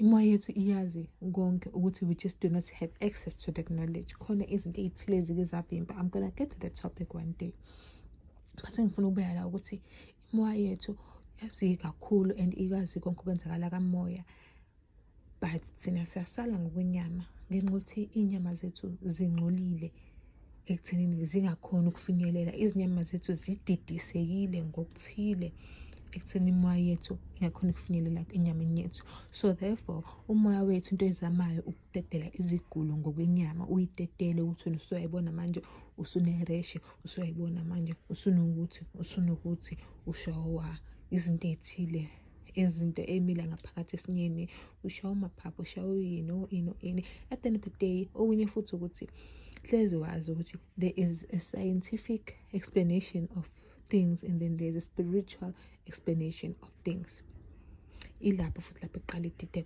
Imoya yethu iyazi konke, ukuthi we just do not have access to that knowledge. Khona izinto ey'thile ezike zavimba. I'm gonna get to that topic one day, but engifuna ukubeka la ukuthi imoya yethu yazi kakhulu and ikwazi konke okwenzakala kamoya, but thina siyasala ngokwenyama ngenxa yokuthi iy'nyama zethu zingcolile ekuthenini zingakhoni ukufinyelela. Izinyama zethu zididisekile ngokuthile ekutheni imoya yethu ingakhoni ukufinyelela enyameni yethu. So therefore, umoya wethu, into ezamayo ukudedela izigulo ngokwenyama, uyidedele ukuthi wena usuyayibona manje usune-rash, usuyayibona manje usunokuthi, usunokuthi, ushawa izinto ey'thile, izinto ey'mila ngaphakathi esinyeni, ushawa amaphaphu, ushawa yini, ini, ini. At the end of the day, okunye futhi ukuthi hlezi wazi ukuthi there is a scientific explanation of things and then there's a spiritual explanation of things. Ilapho futhi lapho eqala idide.